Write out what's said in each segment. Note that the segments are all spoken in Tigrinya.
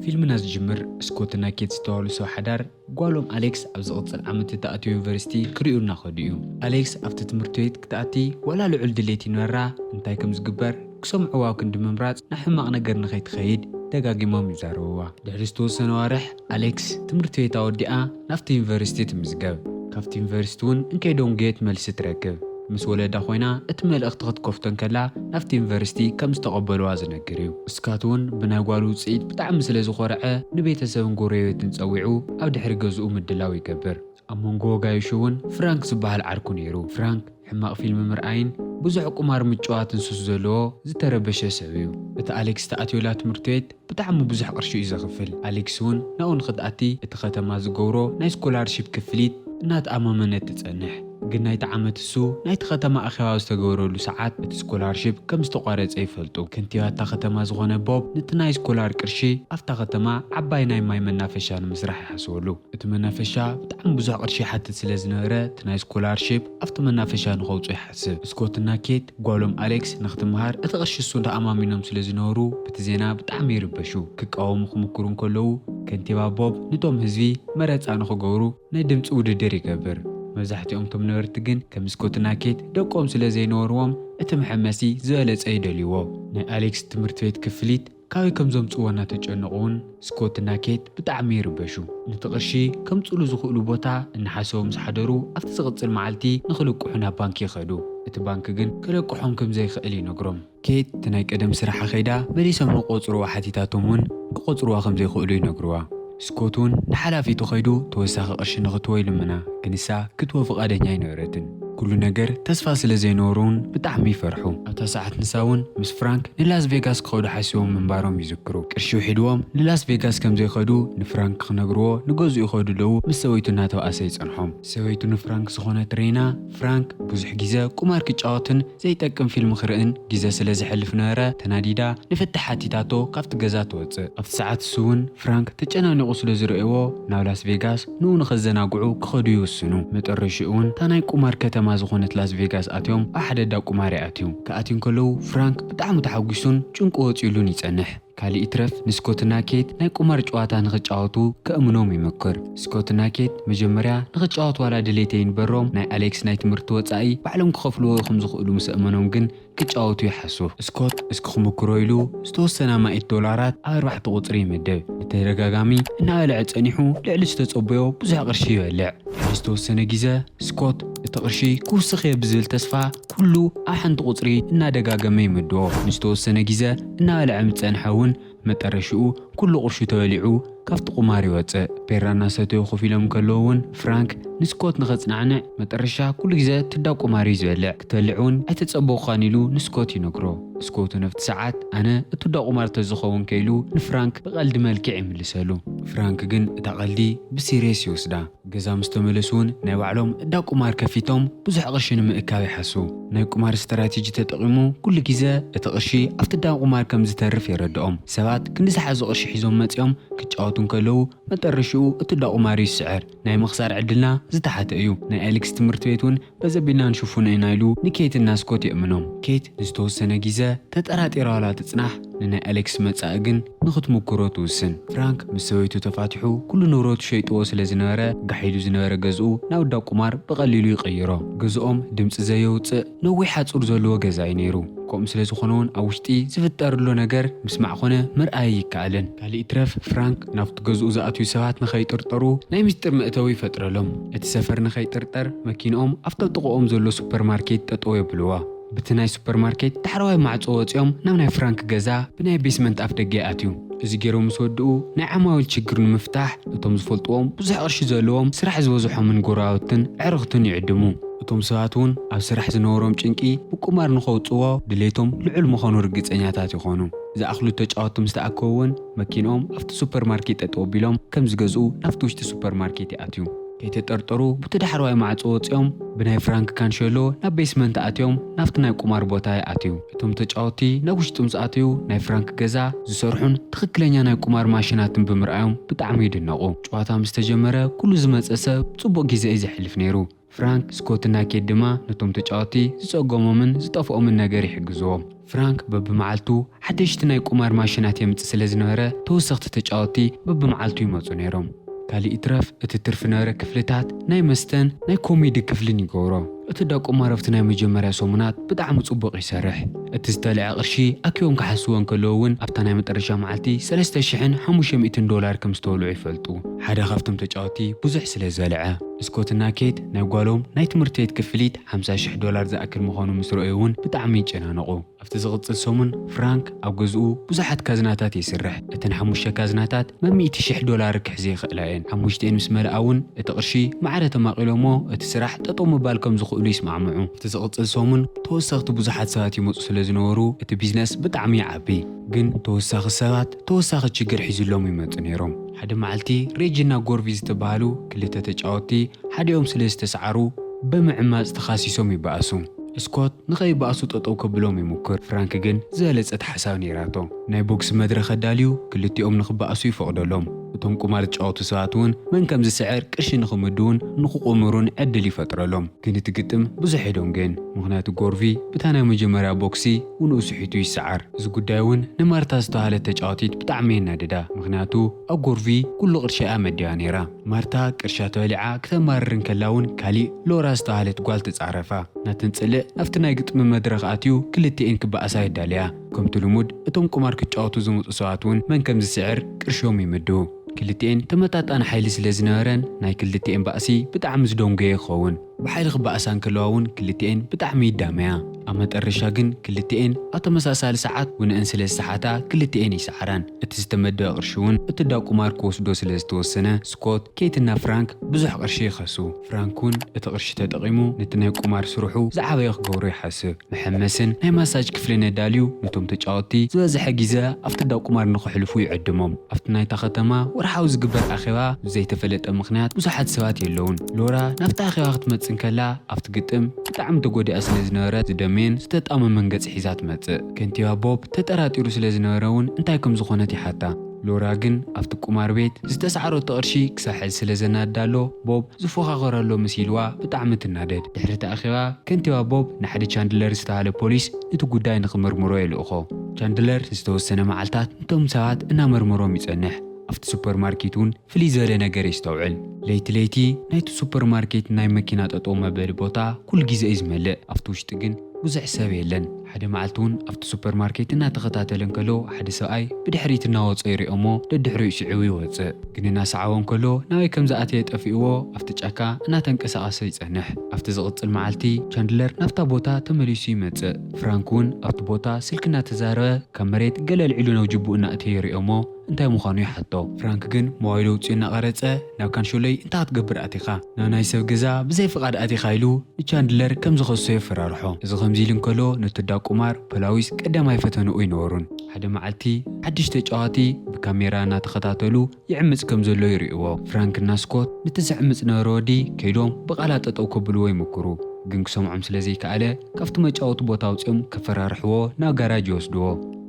ፊልምና ዝጅምር ስኮትና ኬት ዝተዋሉ ሰብ ሓዳር ጓሎም ኣሌክስ ኣብ ዝቕጽል ዓመት እትኣትዮ ዩኒቨርሲቲ ክርእዩ እናኸዱ እዩ። ኣሌክስ ኣብቲ ትምህርቲ ቤት ክትኣቲ ዋላ ልዑል ድሌት ይንበራ እንታይ ከም ዝግበር ክሰምዕዋ ክንዲ ምምራጽ ናብ ሕማቕ ነገር ንኸይትኸይድ ደጋጊሞም ይዛረብዋ። ድሕሪ ዝተወሰነ ዋርሕ ኣሌክስ ትምህርቲ ቤት ኣወዲኣ ናብቲ ዩኒቨርሲቲ ትምዝገብ። ካብቲ ዩኒቨርሲቲ እውን እንከይደንጎየት መልሲ ትረክብ። ምስ ወለዳ ኮይና እቲ መልእኽቲ ክትከፍቶ እንከላ ናብቲ ዩኒቨርሲቲ ከም ዝተቐበልዋ ዝነግር እዩ። እስካት እውን ብናይ ጓል ውፅኢት ብጣዕሚ ስለ ዝኾረዐ ንቤተሰብን ጎረቤትን ፀዊዑ ኣብ ድሕሪ ገዝኡ ምድላው ይገብር። ኣብ መንጎ ወጋይሹ እውን ፍራንክ ዝበሃል ዓርኩ ነይሩ። ፍራንክ ሕማቕ ፊልም ምርኣይን ብዙሕ ቁማር ምጭዋትን ሱስ ዘለዎ ዝተረበሸ ሰብ እዩ። እቲ ኣሌክስ ተኣትዮላ ትምህርቲ ቤት ብጣዕሚ ብዙሕ ቅርሺ እዩ ዘኽፍል። ኣሌክስ እውን ናብኡ ንኽትኣቲ እቲ ከተማ ዝገብሮ ናይ ስኮላርሺፕ ክፍሊት እናተኣማመነት ትጸንሕ። ግን ናይቲ ዓመት እሱ ናይቲ ከተማ ኣኼባ ዝተገበረሉ ሰዓት እቲ ስኮላርሺፕ ከም ዝተቋረጸ ይፈልጡ። ከንቲባ እታ ከተማ ዝኾነ ቦብ ነቲ ናይ ስኮላር ቅርሺ ኣብታ ከተማ ዓባይ ናይ ማይ መናፈሻ ንምስራሕ ይሓስበሉ። እቲ መናፈሻ ብጣዕሚ ብዙሕ ቅርሺ ይሓትት ስለ ዝነበረ እቲ ናይ ስኮላርሺፕ ኣብቲ መናፈሻ ንኸውፅኦ ይሓስብ። ስኮትና ኬት ጓሎም ኣሌክስ ንክትምሃር እቲ ቅርሺ እሱ ተኣማሚኖም ስለ ዝነበሩ በቲ ዜና ብጣዕሚ ይርበሹ። ክቃወሙ ክምክሩ እንከለዉ ከንቲባ ቦብ ንቶም ህዝቢ መረፃ ንክገብሩ ናይ ድምፂ ውድድር ይገብር። መብዛሕትኦም እቶም ነበርቲ ግን ከም ስኮትና ኬት ደቆም ስለ ዘይነበርዎም እቲ መሐመሲ ዝበለፀ ይደልይዎ። ናይ ኣሌክስ ትምህርቲ ቤት ክፍሊት ካበይ ከም ዘምፅዎ እናተጨነቑ እውን ስኮትና ኬት ብጣዕሚ ይርበሹ። ነቲ ቅርሺ ከምፅሉ ዝኽእሉ ቦታ እናሓሰቡ ምስ ሓደሩ ኣብቲ ዝቕፅል መዓልቲ ንክልቅሑ ናብ ባንክ ይኸዱ። እቲ ባንክ ግን ክለቅሖም ከም ዘይኽእል ይነግሮም። ኬት እቲ ናይ ቀደም ስራሓ ከይዳ መሊሶም ንቆፅርዋ ሓቲታቶም እውን ክቆፅርዋ ከም ዘይኽእሉ ይነግርዋ። ስኮት እውን ንሓላፊቱ ከይዱ ተወሳኺ ቅርሺ ንኽትቦ ይልምና፣ ግን ንሳ ክትቦ ፍቓደኛ ኣይነበረትን። ኩሉ ነገር ተስፋ ስለ ዘይነበሩ እውን ብጣዕሚ ይፈርሑ። ኣብታ ሰዓት ንሳ እውን ምስ ፍራንክ ንላስ ቬጋስ ክኸዱ ሓሲቦም ምንባሮም ይዝክሩ። ቅርሺ ውሒድዎም ንላስ ቬጋስ ከም ዘይኸዱ ንፍራንክ ክነግርዎ ንገዝኡ ይኸዱ ኣለዉ ምስ ሰበይቱ እናተባኣሰ ይጸንሖም። ሰበይቱ ንፍራንክ ዝኾነት ሬና፣ ፍራንክ ብዙሕ ግዜ ቁማር ክጫወትን ዘይጠቅም ፊልም ክርእን ግዜ ስለ ዘሕልፍ ነበረ፣ ተናዲዳ ንፍትሕ ሓቲታቶ ካብቲ ገዛ ትወጽእ። ኣብቲ ሰዓት እሱ እውን ፍራንክ ተጨናኒቑ ስለ ዝርእይዎ ናብ ላስ ቬጋስ ንኡ ንኸዘናግዑ ክኸዱ ይውስኑ። መጠረሽኡ እውን እታ ናይ ቁማር ከተማ ዝኾነት ላስ ቬጋስ ኣትዮም ኣብ ሓደ እንዳ ቁማር ይኣትዩ። ክኣትዩ እንከለዉ ፍራንክ ብጣዕሚ ተሓጒሱን ጭንቂ ወጺኡሉን ይጸንሕ። ካልእ ይትረፍ ንስኮትና ኬት ናይ ቁማር ጨዋታ ንኽጫወቱ ከእምኖም ይመክር። ስኮትና ኬት መጀመርያ ንኽጫወቱ ዋላ ድሌት ኣይንበሮም ናይ ኣሌክስ ናይ ትምህርቲ ወጻኢ ባዕሎም ክኸፍልዎ ከም ዝኽእሉ ምስ ኣእመኖም ግን ክጫወቱ ይሓስቡ። ስኮት እስኪ ክምክሮ ኢሉ ዝተወሰነ ኣማኢት ዶላራት ኣብ ኣርባዕተ ቁጽሪ ይምድብ። ብተደጋጋሚ እናበልዐ ጸኒሑ ልዕሊ ዝተጸበዮ ብዙሕ ቅርሺ ይበልዕ። ዝተወሰነ ግዜ ስኮት እቲ ቅርሺ ክውስኽ እየ ብዝብል ተስፋ ኩሉ ኣብ ሓንቲ ቁጽሪ እናደጋገመ ይምድቦ። ንዝተወሰነ ግዜ እናበልዐ ምስ ጸንሐ እውን መጠረሽኡ ኩሉ ቅርሹ ተበሊዑ ካብቲ ቁማር ይወጽእ። ፔራ እናሰተዩ ኮፍ ኢሎም እንከለዉ እውን ፍራንክ ንስኮት ንኸጽናዕንዕ መጠረሻ ኩሉ ግዜ እቲ እንዳ ቁማር እዩ ዝበልዕ። ክትበልዕ እውን ኣይተጸበኹኻን ኢሉ ንስኮት ይነግሮ። ስኮት እውን ኣብቲ ሰዓት ኣነ እቲ እንዳ ቁማር ተዝኸውን ከኢሉ ንፍራንክ ብቐልዲ መልክዕ ይምልሰሉ። ፍራንክ ግን እታ ቀልዲ ብሲርየስ ይወስዳ። ገዛ ምስ ተመለሱ እውን ናይ ባዕሎም እንዳ ቁማር ከፊቶም ብዙሕ ቅርሺ ንምእካብ ይሓስቡ። ናይ ቁማር ስትራቴጂ ተጠቒሙ ኩሉ ግዜ እቲ ቅርሺ ኣብቲ እንዳ ቁማር ከም ዝተርፍ የረድኦም። ሰባት ክንዲ ዝሓዙ ቅርሺ ሒዞም መጺኦም ክጫወቱ እንከለዉ መጠረሽኡ እቲ እንዳ ቁማር እዩ ዝስዕር። ናይ ምኽሳር ዕድልና ዝተሓተ እዩ። ናይ ኣሌክስ ትምህርቲ ቤት እውን በዚ ኣቢልና ንሽፍኖ ኢና ኢሉ ንኬት እና ስኮት የእምኖም። ኬት ንዝተወሰነ ግዜ ተጠራጢራ ዋላ ትጽናሕ፣ ንናይ ኣሌክስ መጻኢ ግን ንኽትምክሮ ትውስን። ፍራንክ ምስ ሰበይቱ ተፋቲሑ ኩሉ ንብረቱ ሸይጥዎ ስለ ዝነበረ፣ ጋሕ ኢሉ ዝነበረ ገዝኡ ናብ እንዳ ቁማር ብቐሊሉ ይቕይሮ። ገዝኦም ድምጺ ዘየውጽእ ነዊሕ ሓጹር ዘለዎ ገዛ እዩ ነይሩ። ከምኡ ስለ ዝኾነ እውን ኣብ ውሽጢ ዝፍጠር ዘሎ ነገር ምስማዕ ኮነ ምርኣይ ኣይከኣልን። ካልእ ይትረፍ ፍራንክ ናብቲ ገዝኡ ዝኣትዩ ሰባት ንኸይጥርጠሩ ናይ ምስጢር መእተዊ ይፈጥረሎም። እቲ ሰፈር ንኸይጥርጠር መኪንኦም ኣብቲ ጥቕኦም ዘሎ ሱፐርማርኬት ጠጠው የብልዋ። ብቲ ናይ ሱፐርማርኬት ዳሕረዋይ ማዕጾ ወጺኦም ናብ ናይ ፍራንክ ገዛ ብናይ ቤስመንት ኣፍ ደገ ይኣትዩ። እዚ ገይሮም ምስ ወድኡ ናይ ዓማዊል ችግር ንምፍታሕ እቶም ዝፈልጥዎም ብዙሕ ቅርሺ ዘለዎም ስራሕ ዝበዝሖምን ጎረባብትን ኣዕሩኽትን ይዕድሙ። እቶም ሰባት እውን ኣብ ስራሕ ዝነበሮም ጭንቂ ብቁማር ንኸውጽዎ ድሌቶም ልዑል ምዃኑ ርግጸኛታት ይኾኑ። ዝኣኽሉ ተጫወትቲ ምስ ተኣከቡ እውን መኪንኦም ኣብቲ ሱፐርማርኬት ጠጠው ኣቢሎም ከም ዝገዝኡ ናብቲ ውሽጢ ሱፐርማርኬት ይኣትዩ። ከይተጠርጠሩ ብቲ ዳሕረዋይ ማዕጾ ወጺኦም ብናይ ፍራንክ ካንሸሎ ናብ ቤስመንት ኣትዮም ናብቲ ናይ ቁማር ቦታ ይኣትዩ። እቶም ተጫወትቲ ናብ ውሽጢ ምስ ኣተዩ ናይ ፍራንክ ገዛ ዝሰርሑን ትኽክለኛ ናይ ቁማር ማሽናትን ብምርኣዮም ብጣዕሚ ይድነቑ። ጨዋታ ምስ ተጀመረ ኩሉ ዝመጸ ሰብ ጽቡቕ ግዜ እዩ ዘሕልፍ ነይሩ። ፍራንክ፣ ስኮትና ኬት ድማ ነቶም ተጫወቲ ዝጸገሞምን ዝጠፍኦምን ነገር ይሕግዝዎም። ፍራንክ በብመዓልቱ ሓደሽቲ ናይ ቁማር ማሽናት የምጽእ ስለ ዝነበረ፣ ተወሰኽቲ ተጫወቲ በብመዓልቱ ይመጹ ነይሮም። ካልእ ይትረፍ፣ እቲ ትርፊ ነበረ ክፍልታት ናይ መስተን ናይ ኮሜዲ ክፍልን ይገብሮ። እቲ ዳ ቁማር ኣብቲ ናይ መጀመርያ ሰሙናት ብጣዕሚ ጽቡቕ ይሰርሕ። እቲ ዝተልዐ ቅርሺ ኣኪቦም ክሓስዎ እንከለዉ እውን፣ ኣብታ ናይ መጠረሻ መዓልቲ ሰለስተ ሽሕን ሓሙሽተ ሚእትን ዶላር ከም ዝተወልዑ ይፈልጡ። ሓደ ካብቶም ተጫወቲ ብዙሕ ስለ ዘልዐ፣ ስኮትና ኬት ናይ ጓሎም ናይ ትምህርቲ ቤት ክፍሊት ሓምሳ ሽሕ ዶላር ዝኣክል ምዃኑ ምስ ረኣዩ እውን ብጣዕሚ ይጨናነቑ። ኣብቲ ዝቕጽል ሰሙን፣ ፍራንክ ኣብ ገዝኡ ብዙሓት ካዝናታት ይስርሕ። እተን ሓሙሽተ ካዝናታት መሚእቲ ሽሕ ዶላር ክሕዚ ይኽእላ እየን። ሓሙሽተኤን ምስ መልኣ እውን፣ እቲ ቅርሺ ማዕረ ተማቒሎሞ፣ እቲ ስራሕ ጠጠው ምባል ከም ዝኽእሉ ይስማዕምዑ። ኣብቲ ዝቕጽል ሰሙን፣ ተወሰኽቲ ብዙሓት ሰባት ይመጹ ስለ ዝነበሩ፣ እቲ ቢዝነስ ብጣዕሚ ይዓቢ። ግን ተወሳኺ ሰባት፣ ተወሳኺ ችግር ሒዙሎም ይመጹ ነይሮም። ሓደ መዓልቲ፣ ሬጂና ጎርቪ ዝተባህሉ ክልተ ተጫወቲ፣ ሓዲኦም ስለ ዝተሰዓሩ፣ ብምዕማጽ ተኻሲሶም ይበኣሱ። ስኮት ንኸይበኣሱ ጠጠው ከብሎም ይሙክር። ፍራንክ ግን ዝበለጸት ሓሳብ ነይራቶ። ናይ ቦክስ መድረኽ ኣዳልዩ ክልቲኦም ንኽበኣሱ ይፈቕደሎም። እቶም ቁማር ዝጫወቱ ሰባት እውን መን ከም ዝስዕር ቅርሺ ንኽምድውን ንኽቁምሩን ዕድል ይፈጥረሎም። ግን እቲ ግጥም ብዙሕ የደንጉየን። ምኽንያቱ ጎርቪ ብታ ናይ መጀመርያ ቦክሲ ውንኡ ስሒቱ ይሰዓር። እዚ ጉዳይ እውን ንማርታ ዝተባህለት ተጫዋቲት ብጣዕሚ የናድዳ። ምኽንያቱ ኣብ ጎርቪ ኩሉ ቅርሻ እያ መዲባ ነይራ። ማርታ ቅርሻ ተበሊዓ ክተማርር እንከላ እውን ካሊእ ሎራ ዝተባህለት ጓል ትጻረፋ። ናተን ጽልእ ናብቲ ናይ ግጥሚ መድረኽ ኣትዩ ክልቲኤን ክበኣሳ የዳልያ። ከምቲ ልሙድ እቶም ቁማር ክጫወቱ ዝመጹ ሰባት እውን መን ከም ዝስዕር ቅርሾም ይምድቡ። ክልቲኤን ተመጣጣኒ ሓይሊ ስለ ዝነበረን ናይ ክልቲኤን ባእሲ ብጣዕሚ ዝደንጎየ ይኸውን። ብሓይሊ ክበኣሳ እንከለዋ እውን ክልቲኤን ብጣዕሚ ይዳመያ። ኣብ መጠረሻ ግን ክልቲኤን ኣብ ተመሳሳሊ ሰዓት ውንአን ስለ ዝሰሓታ ክልቲኤን ይሰዓራን። እቲ ዝተመደበ ቅርሺ እውን እቲ ዳ ቁማር ክወስዶ ስለ ዝተወሰነ ስኮት፣ ኬትና ፍራንክ ብዙሕ ቅርሺ ይኸሱ። ፍራንክ እውን እቲ ቅርሺ ተጠቒሙ ነቲ ናይ ቁማር ስርሑ ዝዓበየ ክገብሮ ይሓስብ። መሐመስን ናይ ማሳጅ ክፍልን ኣዳልዩ ነቶም ተጫወትቲ ዝበዝሐ ግዜ ኣብቲ ዳ ቁማር ንኽሕልፉ ይዕድሞም። ኣብቲ ናይታ ከተማ ወርሓዊ ዝግበር ኣኼባ ብዘይተፈለጠ ምኽንያት ብዙሓት ሰባት የለውን። ሎራ ናብቲ ኣኼባ ክትመጽእ እንከላ ኣብቲ ግጥም ብጣዕሚ ተጎዲኣ ስለ ዝነበረት ዝደምየን ዝተጣመመን ገጽ ሒዛ ትመጽእ። ከንቲባ ቦብ ተጠራጢሩ ስለ ዝነበረ እውን እንታይ ከም ዝኾነት ይሓታ። ሎራ ግን ኣብቲ ቁማር ቤት ዝተሳዕረቶ ቅርሺ ክሳብ ሕዚ ስለ ዘናድዳ ኣሎ ቦብ ዝፎኻኸረሎ መሲልዋ ብጣዕሚ ትናደድ። ድሕሪ እቲ ኣኼባ ከንቲባ ቦብ ንሓደ ቻንድለር ዝተባህለ ፖሊስ እቲ ጉዳይ ንኽምርምሮ የልእኾ። ቻንድለር ዝተወሰነ መዓልታት ነቶም ሰባት እናመርመሮም ይጸንሕ። ኣብቲ ሱፐርማርኬት እውን ፍልይ ዝበለ ነገር የስተውዕል። ለይቲ ለይቲ ናይቲ ሱፐርማርኬት ናይ መኪና ጠጠው መበሊ ቦታ ኩሉ ግዜ እዩ ዝመልእ። ኣብቲ ውሽጢ ግን ብዙሕ ሰብ የለን። ሓደ መዓልቲ እውን ኣብቲ ሱፐርማርኬት እናተኸታተለ እንከሎ ሓደ ሰብኣይ ብድሕሪት እናወፀ ይሪኦሞ ደድሕሪኡ ስዒቡ ይወፅእ። ግን እናሰዓቦ እንከሎ ናበይ ከም ዝኣተየ ጠፊእዎ ኣብቲ ጫካ እናተንቀሳቐሰ ይፀንሕ። ኣብቲ ዝቕፅል መዓልቲ ቻንድለር ናብታ ቦታ ተመሊሱ ይመፅእ። ፍራንክ እውን ኣብቲ ቦታ ስልኪ እናተዛረበ ካብ መሬት ገለ ኣልዒሉ ናብ ጅቡኡ እናእተየ ይሪኦሞ እንታይ ምዃኑ ይሓቶ። ፍራንክ ግን ሞባይሉ ኣውፂኡ እናቐረፀ ናብ ካንሾሎይ እንታይ ክትገብር ኣቲኻ? ናብ ናይ ሰብ ገዛ ብዘይ ፍቓድ ኣቲኻ ኢሉ ንቻንድለር ከም ዝኸሶ የፈራርሖ። እዚ ከምዚ ኢሉ እንከሎ ነቲ ዳ ቁማር ፖላዊስ ቀዳማይ ፈተንኡ ኣይነበሩን። ሓደ መዓልቲ ሓድሽ ተጫዋቲ ብካሜራ እናተኸታተሉ ይዕምፅ ከም ዘሎ ይርእይዎ። ፍራንክና ስኮት ነቲ ዝዕምፅ ነበረ ወዲ ከይዶም ብቓላ ጠጠው ከብልዎ ይምክሩ። ግን ክሰምዖም ስለ ዘይከኣለ ካብቲ መጫወቲ ቦታ ኣውፂኦም ከፈራርሕዎ ናብ ጋራጅ ይወስድዎ።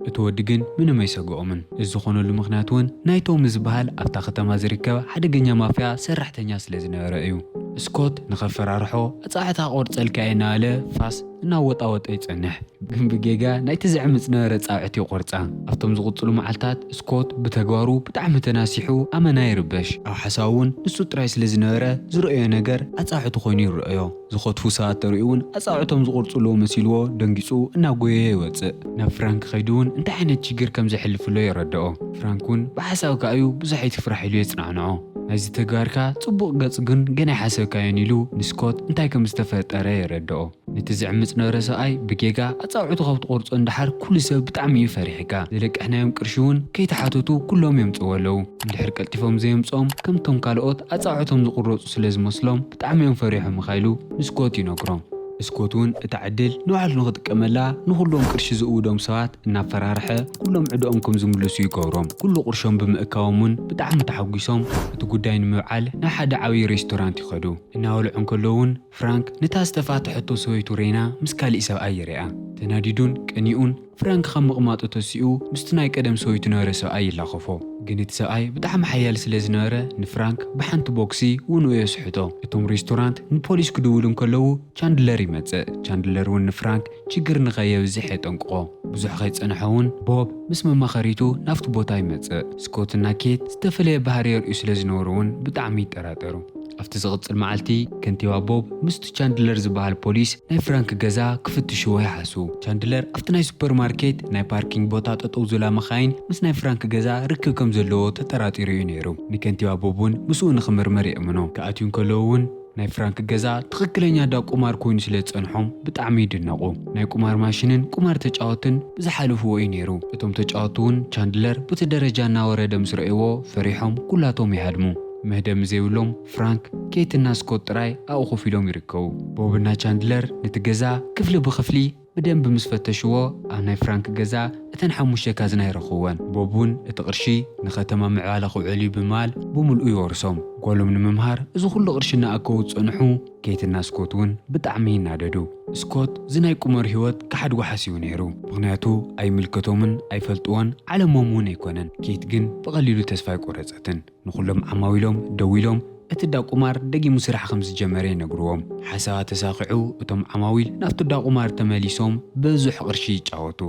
እቲ ወዲ ግን ምንም ኣይሰግኦምን። እዚ ዝኾነሉ ምኽንያት እውን ናይ ቶሚ ዝበሃል ኣብታ ከተማ ዝርከብ ሓደገኛ ማፍያ ሰራሕተኛ ስለ ዝነበረ እዩ። ስኮት ንኸፈራርሖ ኣጻዕዕታ ቆርጸልካ እየ እናበለ ፋስ እናወጣወጠ ይጸንሕ። ግን ብጌጋ ናይቲ ዝዕምጽ ነበረ ጻውዕት ይቆርጻ። ኣብቶም ዝቕጽሉ መዓልታት ስኮት ብተግባሩ ብጣዕሚ ተናሲሑ ኣመና ይርበሽ። ኣብ ሓሳቡ እውን ንሱ ጥራይ ስለ ዝነበረ ዝረኣዮ ነገር ኣጻውዕት ኮይኑ ይረኣዮ። ዝኸትፉ ሰባት ተርእዩ እውን ኣጻውዕቶም ዝቆርጹ ኣለዉ መሲልዎ ደንጊጹ እናጎየየ ይወጽእ። ናብ ፍራንክ ከይዱ እውን እንታይ ዓይነት ሽግር ከም ዘሕልፍ ኣሎ የረድኦ። ፍራንክ እውን ብሓሳብካ እዩ ብዙሕ ኣይትፍራሕ ኢሉ የጽናዕንዖ። ናይዚ ተግባርካ ጽቡቕ ገጽ ግን ገና ኣይሓሰብካዮን ኢሉ ንስኮት እንታይ ከም ዝተፈጠረ የረድኦ። ነቲ ዝዕምጽ ነበረ ሰብኣይ ብጌጋ ኣጻውዕቱ ካብ ትቆርጾ እንድሓር ኩሉ ሰብ ብጣዕሚ እዩ ፈሪሕካ። ዝለቀሕናዮም ቅርሺ እውን ከይተሓተቱ ኩሎም የምጽእዎ ኣለዉ። እንድሕር ቀልጢፎም ዘየምጽኦም ከምቶም ካልኦት ኣጻውዕቶም ዝቁረጹ ስለ ዝመስሎም ብጣዕሚ እዮም ፈሪሖም ኢሉ ንስኮት ይነግሮም። ስኮት እውን እታ ዕድል ንባዕሉ ንኽጥቀመላ ንኹሎም ቅርሺ ዝእውዶም ሰባት እናፈራርሐ ኩሎም ዕድኦም ከም ዝምልሱ ይገብሮም። ኩሉ ቅርሾም ብምእካቦም እውን ብጣዕሚ ተሓጒሶም እቲ ጉዳይ ንምብዓል ናብ ሓደ ዓብዪ ሬስቶራንት ይኸዱ። እናበልዑ እንከለዉ እውን ፍራንክ ነታ ዝተፋትሐቶ ሰበይቱ ሬና ምስ ካሊእ ሰብኣይ ይሪኣ። እቲ ተናዲዱን ቀኒኡን ፍራንክ ካብ ምቕማጡ ተሲኡ ምስቲ ናይ ቀደም ሰበይቱ ነበረ ሰብኣይ ይላኸፎ። ግን እቲ ሰብኣይ ብጣዕሚ ሓያል ስለ ዝነበረ ንፍራንክ ብሓንቲ ቦክሲ ውንኡ የስሕቶ። እቶም ሬስቶራንት ንፖሊስ ክድውሉ እንከለዉ ቻንድለር ይመጽእ። ቻንድለር እውን ንፍራንክ ችግር ንኸየብዝሕ የጠንቅቖ። ብዙሕ ከይጸንሐ እውን ቦብ ምስ መማኸሪቱ ናብቲ ቦታ ይመጽእ። ስኮትና ኬት ዝተፈለየ ባህሪ የርእዩ ስለ ዝነበሩ እውን ብጣዕሚ ይጠራጠሩ። ኣብቲ ዝቕጽል መዓልቲ ከንቲባ ቦብ ምስቲ ቻንድለር ዝበሃል ፖሊስ ናይ ፍራንክ ገዛ ክፍትሽዎ ይሓሱ። ቻንድለር ኣብቲ ናይ ሱፐርማርኬት ናይ ፓርኪንግ ቦታ ጠጠው ዝብላ መኻይን ምስ ናይ ፍራንክ ገዛ ርክብ ከም ዘለዎ ተጠራጢሩ እዩ ነይሩ። ንከንቲባ ቦብ እውን ምስኡ ንኽምርምር የእምኖ። ክኣትዩ እንከለዉ እውን ናይ ፍራንክ ገዛ ትኽክለኛ እንዳ ቁማር ኮይኑ ስለ ዝጸንሖም ብጣዕሚ ይድነቑ። ናይ ቁማር ማሽንን ቁማር ተጫወትን ብዝሓለፍዎ እዩ ነይሩ። እቶም ተጫወቲ እውን ቻንድለር በቲ ደረጃ እናወረደ ምስ ረእይዎ ፈሪሖም ኩላቶም ይሃድሙ። መህደሚ ዘይብሎም ፍራንክ፣ ኬትና ስኮት ጥራይ ኣብኡ ኮፍ ኢሎም ይርከቡ። ቦብና ቻንድለር ነቲ ገዛ ክፍሊ ብኽፍሊ ብደንቢ ምስ ፈተሽዎ ኣብ ናይ ፍራንክ ገዛ እተን ሓሙሽተ ካዝና ይረኽብወን። ቦብ እውን እቲ ቅርሺ ንኸተማ ምዕባለ ክውዕል እዩ ብምባል ብምልኡ ይወርሶም። ጓሎም ንምምሃር እዚ ኩሉ ቅርሺ እናኣከቡ ዝጸንሑ ኬትና ስኮት እውን ብጣዕሚ ይናደዱ። ስኮት እዚ ናይ ቁመር ህይወት ክሓድጎ ሓሲቡ ነይሩ። ምኽንያቱ ኣይምልከቶምን ኣይፈልጥዎን ዓለሞም እውን ኣይኮነን። ኬት ግን ብቐሊሉ ተስፋ ኣይቆረጸትን። ንኹሎም ዓማዊሎም ደዊሎም እቲ እንዳ ቁማር ደጊሙ ስራሕ ከም ዝጀመረ ይነግርዎም። ሓሳባ ተሳኺዑ እቶም ዓማዊል ናብቲ እንዳ ቁማር ተመሊሶም ብዙሕ ቅርሺ ይጫወቱ።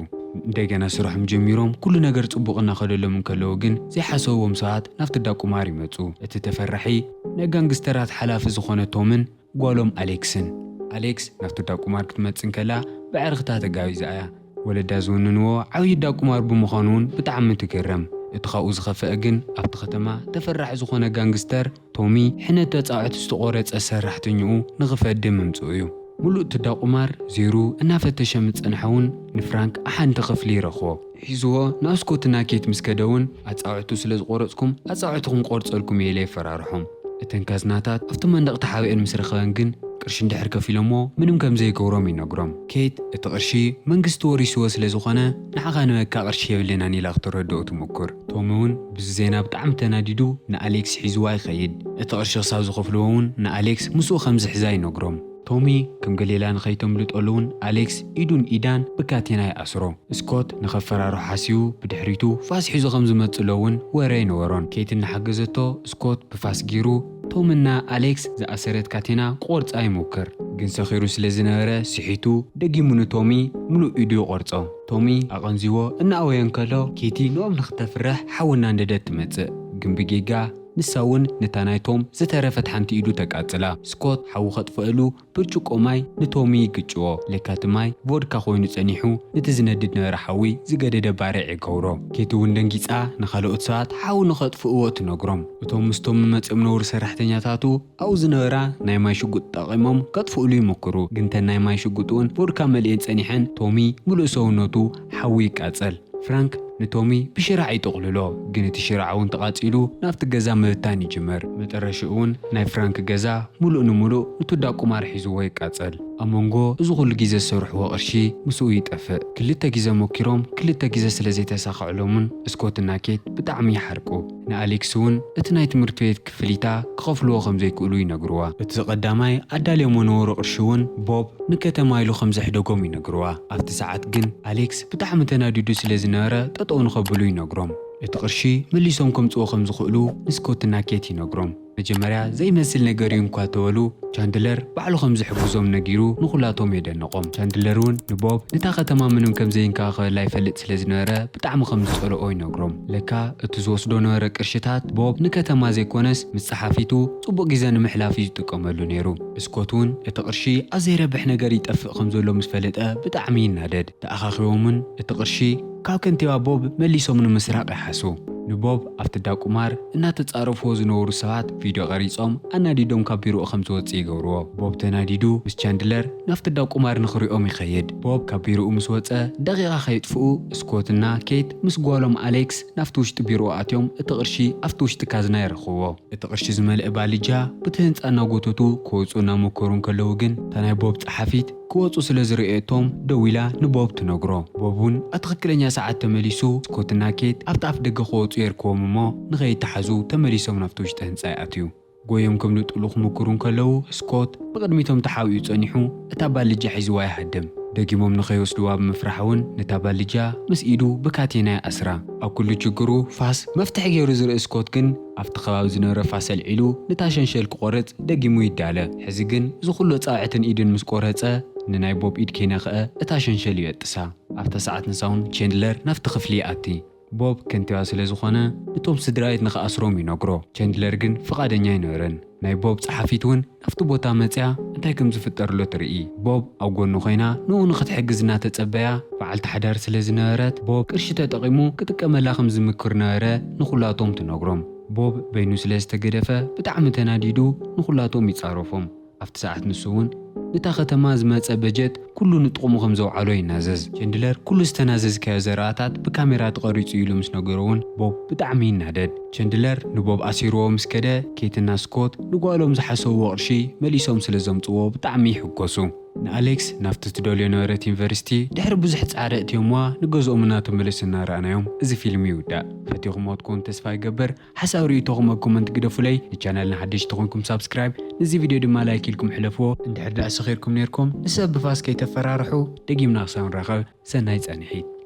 እንደገና ስርሖም ጀሚሮም ኩሉ ነገር ጽቡቕ እናኸደሎም እንከለዉ ግን ዘይሓሰብዎም ሰባት ናብቲ እንዳ ቁማር ይመጹ። እቲ ተፈራሒ ናይ ጋንግስተራት ሓላፊ ዝኾነ ቶምን ጓሎም ኣሌክስን። ኣሌክስ ናብቲ እንዳ ቁማር ክትመጽእ እንከላ ብዕርኽታ ተጋቢዛ እያ። ወለዳ ዝውንንዎ ዓብዪ እንዳ ቁማር ብምዃኑ እውን ብጣዕሚ ትግረም። እቲ ካብኡ ዝኸፍአ ግን ኣብቲ ከተማ ተፈራሒ ዝኾነ ጋንግስተር ቶሚ ሕነ ተጻወዕቲ ዝተቖረጸ ሰራሕተኛኡ ንኽፈዲ ምምጽኡ እዩ። ሙሉእ እቲ እንዳ ቁማር ዜሩ እናፈተሸ ምስ ጸንሐ እውን ንፍራንክ ኣብ ሓንቲ ክፍሊ ይረኽቦ። ሒዝዎ ናብ ስኮትና ኬት ምስ ከደ እውን ኣጻውዕቱ ስለ ዝቖረጽኩም ኣጻውዕቱ ክንቆርጸልኩም እየ ኢለ የፈራርሖም። እተን ካዝናታት ኣብቲ መንደቕ ተሓቢአን ምስ ረኸበን ግን ቅርሺ እንድሕር ከፊሎሞ ምንም ከም ዘይገብሮም ይነግሮም። ኬት እቲ ቅርሺ መንግስቲ ወሪስዎ ስለ ዝኾነ ንዓኻ ንበካ ቅርሺ የብልናን ኢላ ክተረድኦ ትምኩር። ቶሚ እውን ብዚ ዜና ብጣዕሚ ተናዲዱ ንኣሌክስ ሒዝዋ ይኸይድ። እቲ ቅርሺ ክሳብ ዝኸፍልዎ እውን ንኣሌክስ ምስኡ ከም ዝሕዛ ይነግሮም። ቶሚ ከም ገሌላ ንኸይተምልጠሉ እውን ኣሌክስ ኢዱን ኢዳን ብካቴና ይኣስሮ። ስኮት ንኸፈራርሖ ሓሲቡ ብድሕሪቱ ፋስ ሒዙ ከም ዝመጽእ ሎ እውን ወረ ኣይነበሮን። ኬት እናሓገዘቶ ስኮት ብፋስ ገይሩ ቶምና ኣሌክስ ዝኣሰረት ካቴና ክቖርጻ ይሞክር። ግን ሰኺሩ ስለ ዝነበረ ስሒቱ ደጊሙ ንቶሚ ምሉእ ኢዱ ይቖርጾ። ቶሚ ኣቐንዚዎ እናኣወየ እንከሎ ኬቲ ንኦም ንኽተፍርሕ ሓዊ እናንደደት ትመጽእ። ግን ብጌጋ ንሳ እውን ነታ ናይ ቶም ዝተረፈት ሓንቲ ኢዱ ተቃጽላ። ስኮት ሓዊ ከጥፍአሉ ብርጭቆ ማይ ንቶሚ ይግጭዎ። ለካ እቲ ማይ ቮድካ ኮይኑ ጸኒሑ ነቲ ዝነድድ ነበረ ሓዊ ዝገደደ ባርዕ ይገብሮ። ኬቲ እውን ደንጊጻ ንኻልኦት ሰባት ሓዊ ንኸጥፍእዎ ትነግሮም። እቶም ምስቶም መጺኦም ነውሪ ሰራሕተኛታቱ ኣብኡ ዝነበራ ናይ ማይ ሽጉጥ ጠቒሞም ከጥፍእሉ ይምክሩ። ግን ተን ናይ ማይ ሽጉጥ እውን ቮድካ መሊኤን ጸኒሐን ቶሚ ምሉእ ሰውነቱ ሓዊ ይቃጸል። ፍራንክ ንቶሚ ብሽራዕ ይጥቕልሎ፣ ግን እቲ ሽራዕ እውን ተቓጺሉ ናብቲ ገዛ ምብታን ይጅምር። መጠረሽኡ እውን ናይ ፍራንክ ገዛ ሙሉእ ንሙሉእ እቲ እንዳ ቁማር ሒዝዎ ይቃጸል። ኣብ መንጎ እዚ ኩሉ ግዜ ዝሰርሕዎ ቅርሺ ምስኡ ይጠፍእ። ክልተ ግዜ ሞኪሮም ክልተ ግዜ ስለ ዘይተሳኽዐሎምን ስኮትና ኬት ብጣዕሚ ይሓርቁ። ንኣሌክስ እውን እቲ ናይ ትምህርቲ ቤት ክፍሊታ ክኸፍልዎ ከም ዘይክእሉ ይነግርዋ። እቲ ቀዳማይ ኣዳልዮሞ ነበሩ ቅርሺ እውን ቦብ ንከተማ ኢሉ ከም ዘሕደጎም ይነግርዋ። ኣብቲ ሰዓት ግን ኣሌክስ ብጣዕሚ ተናዲዱ ስለ ዝነበረ ጠጠው ንኸብሉ ይነግሮም። እቲ ቅርሺ መሊሶም ከምጽዎ ከም ዝኽእሉ ንስኮትና ኬት ይነግሮም። መጀመርያ ዘይመስል ነገር እዩ እንኳ ተበሉ ቻንድለር ባዕሉ ከም ዝሕግዞም ነጊሩ ንኹላቶም የደንቖም። ቻንድለር እውን ንቦብ ነታ ከተማ ምንም ከም ዘይንከባኸበላ ይፈልጥ ስለ ዝነበረ ብጣዕሚ ከም ዝጸልኦ ይነግሮም። ለካ እቲ ዝወስዶ ነበረ ቅርሽታት ቦብ ንከተማ ዘይኮነስ ምስ ጸሓፊቱ ጽቡቕ ግዜ ንምሕላፍ እዩ ዝጥቀመሉ ነይሩ። ስኮት እውን እቲ ቅርሺ ኣብ ዘይረብሕ ነገር ይጠፍእ ከም ዘሎ ምስ ፈለጠ ብጣዕሚ ይናደድ። ተኣኻኺቦምን እቲ ቅርሺ ካብ ከንቲባ ቦብ መሊሶም ንምስራቕ ይሓስቡ። ንቦብ ኣብቲ እንዳ ቁማር እናተጻረፍዎ ዝነበሩ ሰባት ቪድዮ ቀሪጾም ኣናዲዶም ካብ ቢሮኡ ከም ዝወጽእ ይገብርዎ። ቦብ ተናዲዱ ምስ ቻንድለር ናብቲ እንዳ ቁማር ንኽሪኦም ይኸይድ። ቦብ ካብ ቢሮኡ ምስ ወጸ ደቂቓ ከየጥፍኡ ስኮትና ኬት ምስ ጓሎም ኣሌክስ ናብቲ ውሽጢ ቢሮኡ ኣትዮም እቲ ቅርሺ ኣብቲ ውሽጢ ካዝና ይረኽብዎ። እቲ ቅርሺ ዝመልአ ባልጃ ብቲ ህንጻ እናጎተቱ ክወጹ እናመከሩ እንከለዉ ግን እታ ናይ ቦብ ጸሓፊት ክወጹ ስለ ዝረኣየቶም ደዊላ ንቦብ ትነግሮ። ቦብ እውን ኣብ ትኽክለኛ ሰዓት ተመሊሱ ስኮትና ኬት ኣብቲ ኣፍ ደገ ክወጹ የርክቦም እሞ ንኸይተሓዙ ተመሊሶም ናብቲ ውሽጢ ህንጻ ይኣትዩ። ጎዮም ከምልጥሉ ክምክሩ እንከለዉ ስኮት ብቕድሚቶም ተሓቢኡ ጸኒሑ እታ ባልጃ ሒዝዋ ይሃድም። ደጊሞም ንኸይወስድዋ ብምፍራሕ እውን ነታ ባልጃ ምስ ኢዱ ብካቴና ይኣስራ። ኣብ ኩሉ ችግሩ ፋስ መፍትሒ ገይሩ ዝርኢ ስኮት ግን ኣብቲ ከባቢ ዝነበረ ፋስ ኣልዒሉ ነታ ሸንሸል ክቖርጽ ደጊሙ ይዳለ። ሕዚ ግን እዚ ኩሉ ጻውዕትን ኢድን ምስ ቆረጸ ንናይ ቦብ ኢድ ከይነኽአ እታ ሸንሸል ይበጥሳ። ኣብታ ሰዓት ንሳ እውን ቼንድለር ናብቲ ክፍሊ ይኣቲ። ቦብ ከንቲባ ስለ ዝኾነ ነቶም ስድራቤት ንኽኣስሮም ይነግሮ። ቼንድለር ግን ፍቓደኛ ኣይነበረን። ናይ ቦብ ጸሓፊት እውን ናብቲ ቦታ መጽያ እንታይ ከም ዝፍጠር ኣሎ ትርኢ። ቦብ ኣብ ጎኑ ኮይና ንኡ ንኽትሕግዝ እናተጸበያ በዓልቲ ሓዳር ስለ ዝነበረት ቦብ ቅርሺ ተጠቒሙ ክጥቀመላ ከም ዝምክር ነበረ ንኹላቶም ትነግሮም። ቦብ በይኑ ስለ ዝተገደፈ ብጣዕሚ ተናዲዱ ንኹላቶም ይጻረፎም። ኣብቲ ሰዓት ንሱ እውን ነታ ከተማ ዝመጸ በጀት ኩሉ ንጥቕሙ ከም ዘውዓሎ ይናዘዝ። ቸንድለር ኩሉ ዝተናዘዝካዮ ዘረባታት ብካሜራ ተቐሪጹ ኢሉ ምስ ነገሮ እውን ቦብ ብጣዕሚ ይናደድ። ቸንድለር ንቦብ ኣሲርዎ ምስ ከደ ኬትና ስኮት ንጓሎም ዝሓሰብዎ ቅርሺ መሊሶም ስለ ዘምጽዎ ብጣዕሚ ይሕጎሱ። ንኣሌክስ ናብቲ ትደልዮ ነበረት ዩኒቨርሲቲ ድሕሪ ብዙሕ ጻዕሪ እትዮምዋ ንገዝኦም እናተመለሱ እናረኣናዮም እዚ ፊልም ይውዳእ። ፈቲኹምዎ ትኮኑ ተስፋ ይገብር። ሓሳብ ርእይቶኹም ኣብ ኮመንት ግደፉለይ። ንቻናልና ሓደሽቲ ተኾንኩም ሳብስክራይብ፣ ነዚ ቪድዮ ድማ ላይክ ኢልኩም ሕለፍዎ። እንድሕር ደኣ ሰኺርኩም ነርኩም ንሰብ ብፋስ ከይተፈራርሑ። ደጊምና ክሳብ ንራኸብ ሰናይ ጻንሒት።